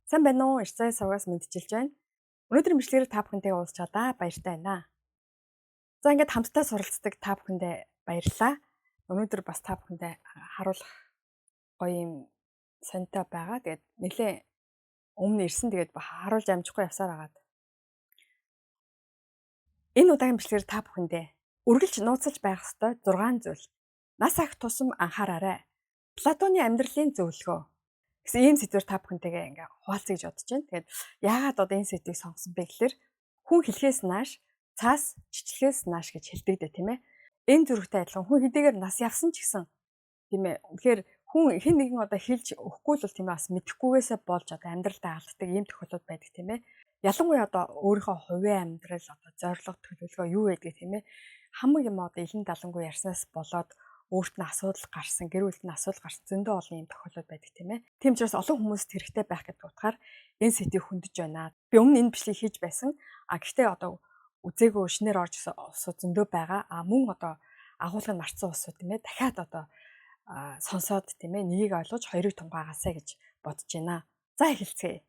Сайн байна уу? Эрцай сувгаас мэдчилж байна. Өнөөдрийн бичлэгээр та бүхэнтэйгээ уулзч чадаа баяртай байна. За ингээд хамтдаа суралцдаг та бүхэндээ баярлалаа. Өнөөдөр бас та бүхэндээ харуулах гоё юм сонтой байгаа. Тэгээд нэлээ өмнө ирсэн, тэгээд харуулж амжихгүй явсаар агаад. Энэ удаагийн бичлэгээр та бүхэндээ үргэлж нууцлж байх ёстой 6 зүйл. Нас ах тусам анхаараарай. Платоны амьдралын зөвлөгөө гэсэн ийм сэдвээр та бүхэнтэйгээ ингээ хуваалцъя гэж бодож байна. Тэгээд яагаад одоо энэ сэдвийг сонгосон бэ гэхээр хүн хэлхээс нааш цаас чичлэхээс нааш гэж хэлдэг дээ, тийм ээ. Энэ зүрхтэй адилхан хүн хэдийгээр нас явсан ч гэсэн, тийм ээ. Үнэхээр хүн хэн нэгэн одоо хэлж өгөхгүй л бол, тийм ээ, бас мэдэхгүйгээсээ болж одоо амьдралдаа алддаг ийм тохиолдол байдаг, тийм ээ. Ялангуяа одоо өөрийнхөө хувийн амьдрал, одоо зорилго, төлөвлөгөө юу байдгийг, тийм ээ, хамаг юм одоо илэн далангүй ярьснаас болоод өөрт нь асуудал гарсан, гэр бүлд нь асуудал гарсан зөндөө олон юм тохиолдол байдаг, тийм ээ. Тийм учраас олон хүмүүст хэрэгтэй байх гэдэг утгаар энэ сэдвийг хөндөж байна. Би өмнө энэ бичлэгийг хийж байсан. А гэхдээ одоо үзээгүй шинээр орж ирсэн улсууд зөндөө байгаа. А мөн одоо агуулгыг мартсан улсууд, тийм ээ, дахиад одоо сонсоод, тийм ээ, нэгийг ойлгож хоёрыг тунгаагаасай гэж бодож байна. За эхэлцгээе.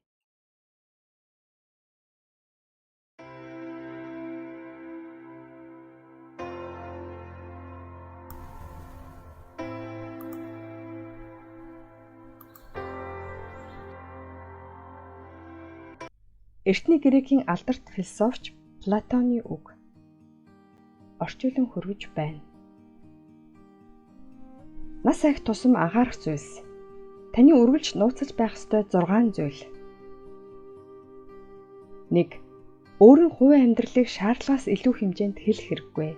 Эртний Грекийн алдарт философч Платоны үг орчуулан хөргөж байна. Нас ах тусам анхаарах зүйлс. Таны үргэлж нууцлж байх ёстой 6 зүйл. 1. Өөрийн хувийн амьдралыг шаардлагаас илүү хэмжээнд хэлэх хэрэггүй.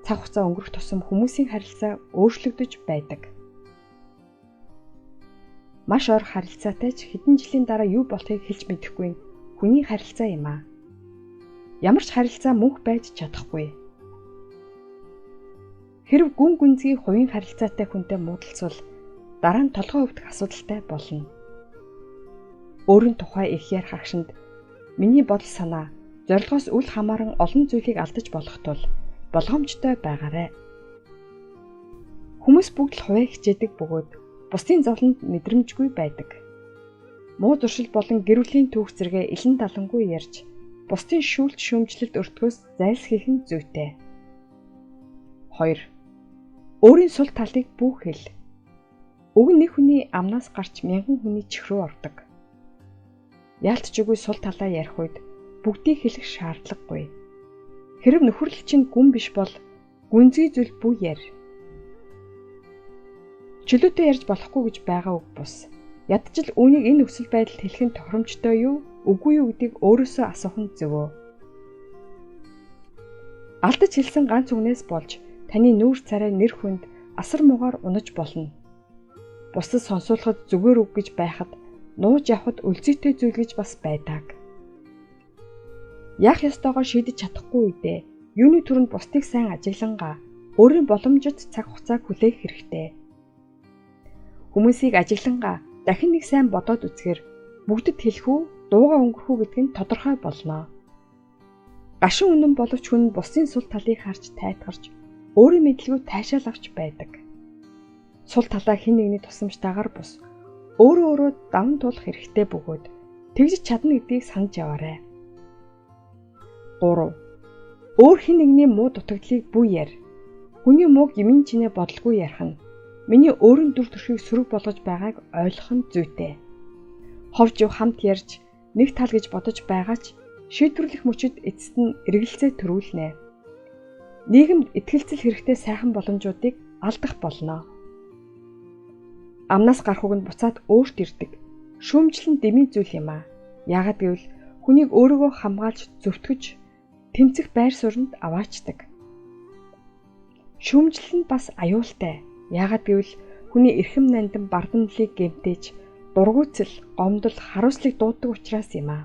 Цаг хугацаа өнгөрөх тусам хүмүүсийн харилцаа өөрчлөгдөж байдаг. Маш ор харилцаатай ч хэдэн жилийн дараа юу болохыг хэлж мэдэхгүй хүний харилцаа юм аа. Ямар ч харилцаа мөнх байж чадахгүй. Хэрв гүн гүнзгий хувийн харилцаатай хүнтэй муудалцвал дараа нь толгой өвдөх асуудалтай болно. Өөрийн тухай их ярих агшинд миний бодол санаа, зорилгоос үл хамааран олон зүйлийг алдаж болох тул болгоомжтой байгаарай. Хүмүүс бүгд л хувиа хичээдэг бөгөөд бусдын зовлонд мэдрэмжгүй байдаг. Муу зуршил болон гэр бүлийн түүх зэрэгэ илэн далангүй ярьж бусдын шүүлт шүүмжлэлд өртгөөс зайлсхийх нь зүйтэй. 2. Өөрийн сул талыг бүх хэл. Уг нь нэг хүний амнаас гарч мянган хүний чих рүү ордог. Яалтчгүй сул талаа ярих үед бүгдийг хэлэх шаардлагагүй. Хэрв нөхөрлөл чинь гүн биш бол гүнзгий зүйл бүх ярь. Чөлөөтэй ярьж болохгүй гэж байгаа үг бус. Ядчил үүнийг энэ нөхцөл байдалд хэлэх нь тохиромжтой юу, үгүй юу гэдгийг өөрөөсөө асуух нь зөвөө. Алдаж хэлсэн ганц үгнээс болж таны нүүр царай нэр хүнд асар муугаар унаж болно. Бусдад сонсуулахад зүгээр үг гэж байхад нууж явхад өлзийтэй зүйл гэж бас байдаг. Яах ёстойгоо шийдэж чадахгүй үедээ юуны түрүүнд бусдыг сайн ажиглангаа өөрийн боломжит цаг хугацааг хүлээх хэрэгтэй. Хүмүүсийг ажиглангаа дахин нэг сайн бодоод үзэхээр бүгдэд хэлэх үү, дуугаа өнгөрөх үү гэдг нь тодорхой болно. Гашин үнэн боловч хүн бусдын сул талыг харж тайтгарч өөрийн мэдлгүй таашаал авч байдаг. Сул талаа хэн нэгний тусламжтайгаар бус өөрөө өөрөө даван туулах хэрэгтэй бөгөөд тэгж чадна гэдгийг санаж яваарай. 3. Өөр хэн нэгний муу дутагдлыг бүү ярь. Хүний мууг ямин чинээ бодлгүй ярих нь миний өөрийн дүр төрхийг сөрөг болгож байгааг ойлгох нь зүйтэй. Ховж ив хамт ярьж нэг тал гэж бодож байгаа ч шийдвэрлэх мөчид эцэст нь эргэлзээ төрүүлнэ. Нийгэмд итгэлцэл хэрэгтэй сайхан боломжуудыг алдах болно. Амнаас гарах үг нь буцаад өөрт ирдэг. Шүүмжлэн дэмий зүйл юм аа. Яагаад гэвэл хүнийг өөрийгөө хамгаалж зөвтгөж тэмцэх байр суурьнд аваачдаг. Шүүмжлэл нь бас аюултай. Яагаад гэвэл хүний эрхэм нандин бардамдлыг гэмтээж дургүйцэл, гомдол, харуулслыг дууддаг учраас юм аа.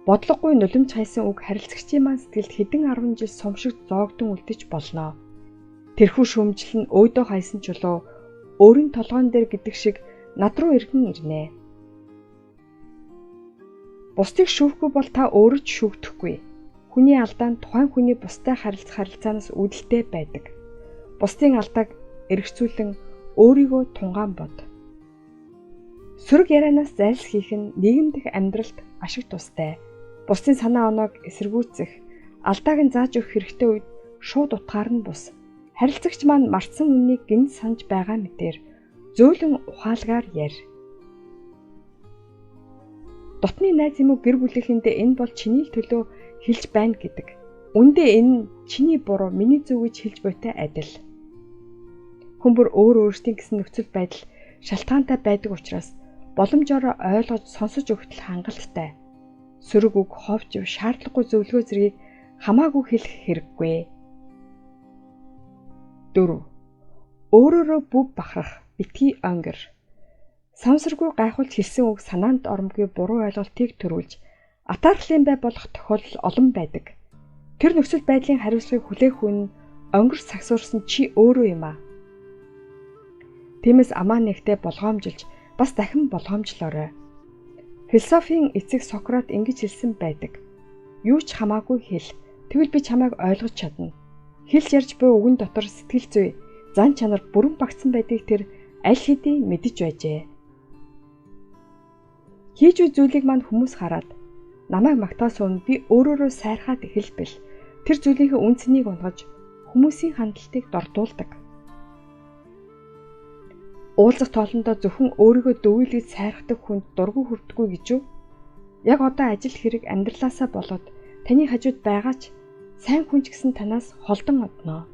Бодлогогүй нулимж хайсан үг харилцагчийн маань сэтгэлд хэдэн 10 жил сум шиг зоогдон үлдэж болно. Тэрхүү шүүмжлэл нь өөдөө хайсан чулуу өөрийн толгойн дээр гэдэг шиг над руу эргэн ирнэ. Бусдыг шүүхгүй бол та өөрөө ч шүүгдэхгүй. Хүний алдаа нь тухайн хүний бустай харилцах харилцаанаас үүдэлтэй байдаг. Бусдын алдааг эргэцүүлэн өөрийгөө тунгаан бод. Сөрөг ярианаас зайлсхийх нь нийгэмдэх амьдралд ашиг тустай. Бусдын санаа оноог эсэргүүцэх, алдааг нь зааж өгөх хэрэгтэй үед шууд утгаар нь бус. Харилцагч маань мартсан үннийг гинт санаж байгаа мэтээр зөөлөн ухаалгаар ярь. Дотны найз юм уу гэр бүлийнхэндээ энэ бол чиний л төлөө хэлж байна гэдэг. Үндэ энэ нь чиний буруу, миний зөв гэж хэлж буйтай адил. Хүн бүр өөр өөрсдийн гэсэн нөхцөл байдал шалтгаантай байдаг учраас боломжоор ойлгож сонсож өгтөл хангалттай. Сөрөг үг, ховж, шаардлагагүй зөвлөгөө зэргийг хамаагүй хэлэх хэрэггүй. 4. Өөрөөрөө бүв бахарх, битгий онгир. Самсаргүй гайхуулж хэлсэн үг санаанд оромгүй буруу ойлголтыг төрүүлж атаархлын бай болох тохиолдол олон байдаг. Тэр нөхцөл байдлын хариуцлагыг хүлээх хүн онгир сагсуурсан чи өөрөө юм аа. Тиймээс амаа нэгтээ болгоомжилж бас дахин болгоомжлоорой. Философийн эцэг Сократ ингэж хэлсэн байдаг. Юу ч хамаагүй хэл. Тэгвэл би чамайг ойлгож чадна. Хэлж ярьж буй үгэн дотор сэтгэл зүй, зан чанар бүрэн багтсан байдгийг тэр аль хэдийн мэдэж байжээ. Хийж буй зүйлийг мань хүмүүс хараад намайг магтаас өмнө би өөрөөрөө сайрхаад эхэлбэл тэр зүйлийнхээ үн цэнийг онгож хүмүүсийн хандлтыг дордуулдаг. Уулзах тоолондоо зөвхөн өөрийгөө дөвөөлгөж сайрхдаг хүнд дургүй хүрдэггүй гэж юу? Яг одоо ажил хэрэг амьдралаасаа болоод таны хажууд байгаа ч сайн хүн ч гэсэн танаас холдон одно.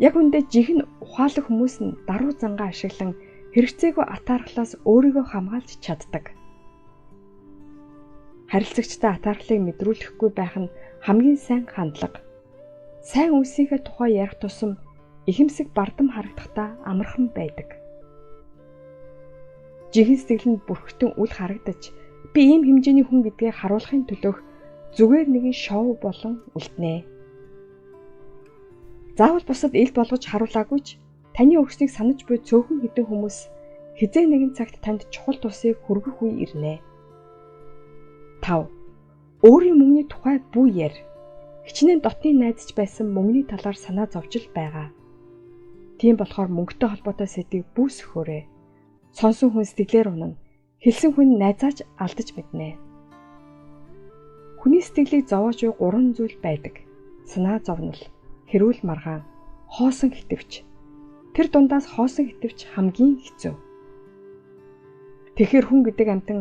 Яг үндэ жинхэнэ ухаалаг хүмүүс нь даруй зангаа ашиглан хэрэгцээгүй атаархлаас өөрийгөө хамгаалж чаддаг. Харилцагчтай атаархлыг мэдрүүлэхгүй байх нь хамгийн сайн хандлага. Сайн үйлсийнхээ тухай ярих тусам ихэмсэг бардам харагдахдаа амархан байдаг. Жинхэнэ сэтгэл нь бүрхтэн үл харагдаж би ийм хэмжээний хүн гэдгээ харуулахын төлөөх зүгээр нэгэн шоу болон үлднэ. Заавал бусад ил болгож харуулаагүй ч таны өгснийг санаж буй цөөхөн хэдэн хүмүүс хэзээ нэгэн цагт танд чухал тусыг хүргэх үе ирнэ. 5. Өөрийн мөнгөний тухай бүү ярь. Хичнээн дотны найзч байсан мөнгөний талаар санаа зовж л байгаа. Тийм болохоор мөнгөтэй холбоотой сэдвийг бүү сөхөөрэй. Сонсон хүн сэтгэлээр унана. Хэлсэн хүн найзаач алдаж мэднэ. Хүний сэтгэлийг зовоож буй 3 зүйл байдаг. Санаа зовнол, хэрүүл маргаан, хоосон хитвч. Тэр дундаас хоосон хитвч хамгийн хэцүү. Тэгэхээр хүн гэдэг амьтан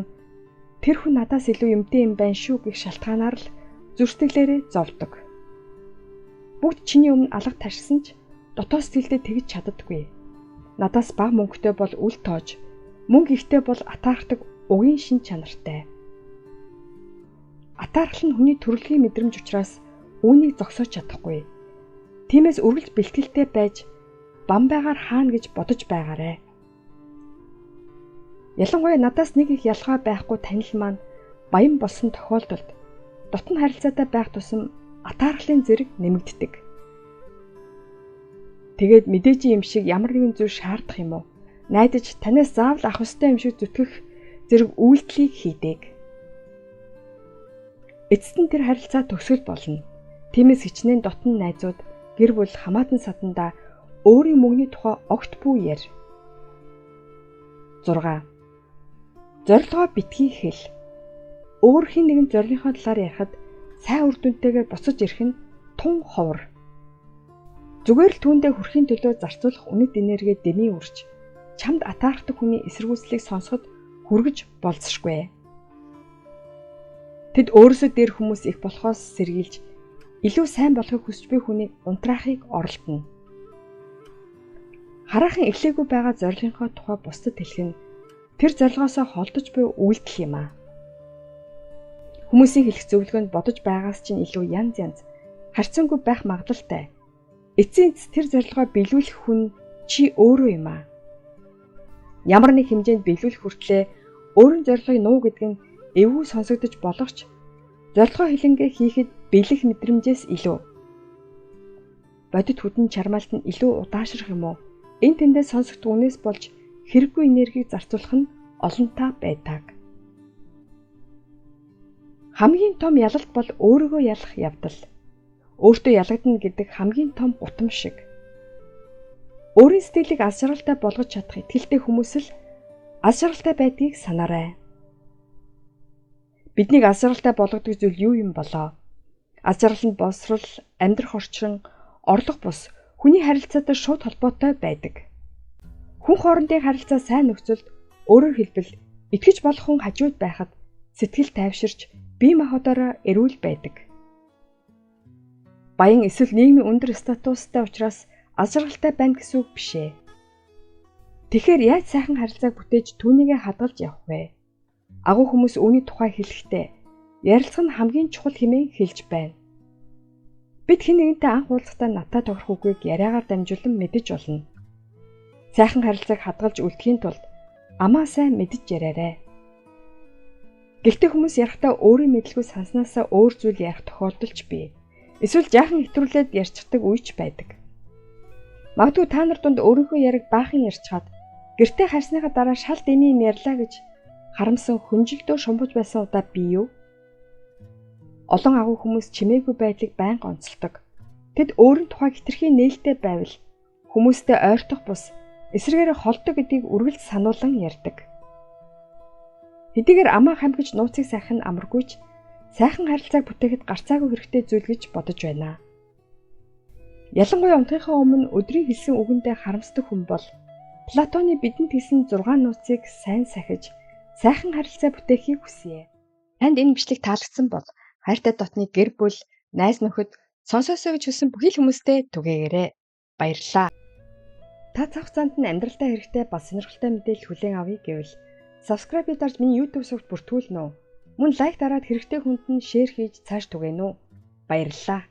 тэр хүн надаас илүү юмтэй юм байна шүү гэх шалтгаанаар л зүртгэлээрээ зовдөг. Бүгд чиний өмнө алга таршсан ч дотоод сэтгэлдээ тэгж чаддаггүй. Надаас бага мөнгөтэй бол үл тоож, мөнгө ихтэй бол атаархдаг угийн шин чанартай. Атаархал нь хүний төрөлхийн мэдрэмж учраас үүнийг зогсоож чадахгүй. Тиймээс үргэлж бэлтгэлтэй байж бамбайгаар хаана гэж бодож байгаарэ. Ялангуяа надаас нэг их ялгаа байхгүй танил маань баян болсон тохиолдолд дотн харилцаатай байх тусам атаархлын зэрэг нэмэгддэг. Тэгээд мэдээжийн юм шиг ямар нэгэн зүйл шаардах юм уу? Найдаж танаас заавал авах ёстой юм шиг зүтгэх зэрэг үйлдэлийг хийдэг. Эцэст нь тэр харилцаа төгсгөл болно. Тиймээс хичнээн дотн найзууд, гэр бүл, хамаатан садандаа өөрийн мөнгөний тухай огт бүү ярь. 6. Зорилгоо битгий хэл. Өөр хэн нэгэн зорилгынхоо талаар ярихад сайн үр дүнтэйгээр буцаж ирэх нь тун ховор. Зүгээр л түүндээ хүрэхийн төлөө зарцуулах үнэт энерги дэмий үрж, чамд атаархдаг хүний эсэргүүцлийг сонсоход хүргэж болзошгүй. Тэд өөрөөсөө дээр хүмүүс их болохоос сэргийлж илүү сайн болохыг хүсч буй хүнийг унтраахыг оролдоно. Хараахан эхлээгүй байгаа зорилгынхоо тухай бусдад хэлэх нь тэр зорилгоосоо холдож буй үйлдэл юм аа. Хүмүүсийн хэлэх зөвлөгөөнд бодож байгаас чинь илүү янз янз харьцангуй байх магадлалтай. Эцсийн эцэст тэр зорилгоо биелүүлэх хүн чи өөрөө юм аа. Ямар нэг хэмжээнд биелүүлэх хүртлээр өөрийн зорилгыг нуу гэдэг нь эвгүй сонсогдож болох ч зорилгоо хилэнгээ хийхэд бэлэх мэдрэмжээс илүү бодит хүдэн чармаалт нь илүү удаашрах юм уу? Энэ тэндээ сонсогдох үнээс болж хэрэггүй энергийг зарцуулах нь олонтаа байдаг. Хамгийн том ялалт бол өөрийгөө ялах явдал. Өөртөө ялагдана гэдэг хамгийн том гутам шиг. Өөрийн сэтгэлийг аз жаргалтай болгож чадах итгэлтэй хүмүүс л аз жаргалтай байдгийг санаарай. Биднийг аз жаргалтай болгодог зүйл юу юм болоо? Аз жаргал нь боловсрол, амьдрах орчин, орлого бус хүний харилцаатай шууд холбоотой байдаг. Хүн хоорондын харилцаа сайн нөхцөлд, өөрөөр хэлбэл итгэж болох хүн хажууд байхад сэтгэл тайвширч, бие махбодоороо эрүүл байдаг. Баян эсвэл нийгмийн өндөр статустай учраас аз жаргалтай байна гэсэн үг биш ээ. Тэгэхээр яаж сайхан харилцааг бүтээж түүнийгээ хадгалж явах вэ? Агуу хүмүүс үүний тухай хэлэхдээ ярилцах нь хамгийн чухал хэмээн хэлж байна. Бид хэн нэгэнтэй анх уулзахдаа надтай тохирох үгүйг яриагаар дамжуулан мэдэж болно. Сайхан харилцааг хадгалж үлдэхийн тулд амаа сайн мэдэж яриарай. Гэхдээ хүмүүс ярихдаа өөрийн мэдлгүй санаснаасаа өөр зүйл ярих тохиолдол ч бий. Эсвэл жаахан хэтрүүлээд ярьчихдаг үе ч байдаг. Магадгүй та нар дунд өөрийнхөө яриг баахан ярьчхаад гэртээ харсныхаа дараа шал дэмий юм ярьлаа гэж харамсан хүнжилдөө шумбаж байсан удаа бий юу? Олон агуу хүмүүс чимээгүй байдлыг байнга онцолдог. Тэд өөрийн тухай хэтэрхий нээлттэй байвал хүмүүстэй ойртох бус эсрэгээрээ холдог гэдгийг үргэлж сануулan ярьдаг. Хэдийгээр амаа хамгиж нууцыг сахих нь амаргүй ч сайхан харилцааг бүтээхэд гарцаагүй хэрэгтэй зүйл гэж бодож байна. Ялангуяа унтахынхаа өмнө өдрийн хэлсэн үгэндээ харамсдаг хүн бол Платоны бидэнд хэлсэн 6 нууцыг сайн сахиж сайхан харилцаа бүтээхийг хүсье. Танд энэ бичлэг таалагдсан бол хайртай дотны гэр бүл, найз нөхөд, сонсоосой гэж хүссэн бүхий л хүмүүстэй түгээгээрэй. Баярлалаа. Та цаг хугацаанд нь амьдралдаа хэрэгтэй бас сонирхолтой мэдээлэл хүлээн авъя гэвэл subscribe дарж миний YouTube сувгт бүртгүүлнэ үү? Мөн лайк дараад хэрэгтэй хүнд нь шеэр хийж цааш түгээнэ үү? Баярлалаа.